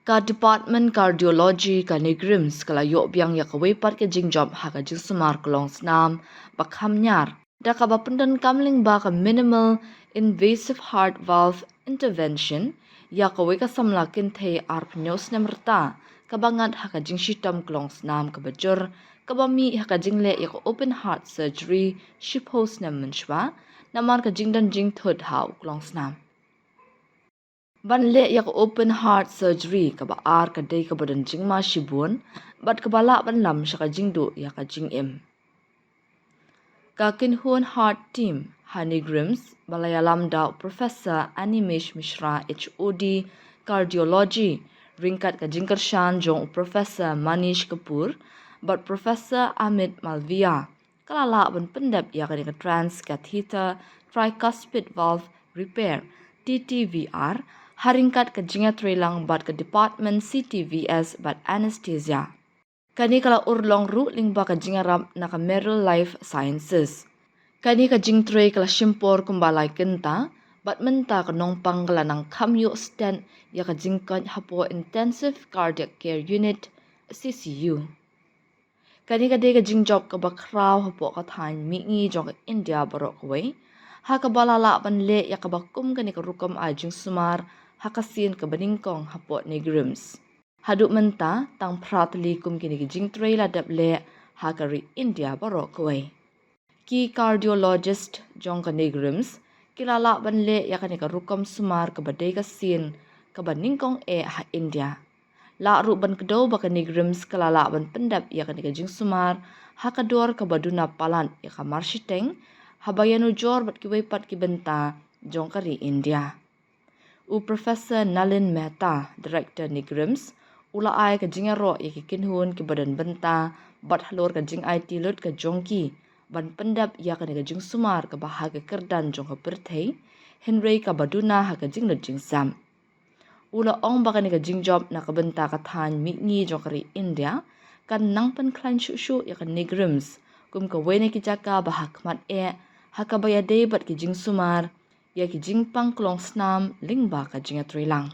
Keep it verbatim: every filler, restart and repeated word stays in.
Ka Department Cardiology ka NEIGRIHMS ka la ïoh biang ïa kawei pat ka jingjop ha ka jingsumar klong snam ba kham ñiar, da kaba pyndonkam lyngba ka minimal invasive heart valve intervention ïa kawei ka samla kynthei arphew snem rta, kaba ngat ha ka jingshitom klong snam kaba jur, kaba mih ha ka jingleh ïa ka open heart surgery shiphew snem mynshuwa, namar ka jingdon jingthut ha u klong snam. Ban leh ïa ka open heart surgery kaba ar ka dei kaba don jingma shibun, bad kaba lah ban lam sha ka jingduh ïa ka jingim. Ka kynhun Heart Team ha NEIGRIHMS, ba la ïalam da u Professor Animesh Mishra, H O D, Cardiology, ryngkat ka jingkyrshan jong u Professor Manish Kapoor bad Professor Amit Malviya, ka la lah ban pyndep ïa kane ka transcatheter tricuspid valve repair, T T V R, ha ryngkat ka jingïatreilang bad ka Department C T V S bad Anesthesia. Kane ka la urlong ruh lyngba ka jingïarap na ka Merrill Life Sciences. Kane ka jingtrei ka la shim por kumba lai kynta, bad mynta ka nongpang ka la nang kham ïoh stent ïa ka jingkoit hapoh Intensive Cardiac Care Unit, I C U. Kane ka dei ka jingjop kaba khraw hapoh ka thaiñ mihngi jong ka India baroh kawei, ha kaba la lah ban leh ïa kaba kum kane ka rukom ai jingsumar ha ka sien kaba nyngkong hapoh NEIGRIHMS. Haduh mynta, tang phra tylli kum kine ki jingtrei la dep leh ha ka ri India baroh kawei. Ki cardiologist jong ka NEIGRIHMS ki la lah ban leh ïa kane ka rukom sumar kaba dei ka sien kaba nyngkong eh ha India. Lah ruh ban kdew ba ka NEIGRIHMS ka la lah ban pyndep ïa kane ka jingsumar ha ka dor kaba duna palat ïa ka marshiteng, haba ïanujor bad kiwei pat ki bynta jong ka ri India. U Professor Nalin Mehta, Director NEIGRIHMS, u la ai ka jingïaroh ïa ki kynhun kiba don bynta bad halor ka jingaiti lut ka jong ki ban pyndep ïa kane ka jingsumar kaba ha ka kyrdan jong ka pyrthei, hynrei kaba duna ha ka jinglut jingsam. U la ong ba kane ka jingjop na ka bynta ka thaiñ mihngi jong ka ri India kan nang pynkhlaiñ shuh shuh ïa ka NEIGRIHMS kum kawei na ki jaka ba ha khmat eh ha kaba ïadei bad ki jingsumar ïa ki jingpang klong snam lyngba ka jingïatreilang.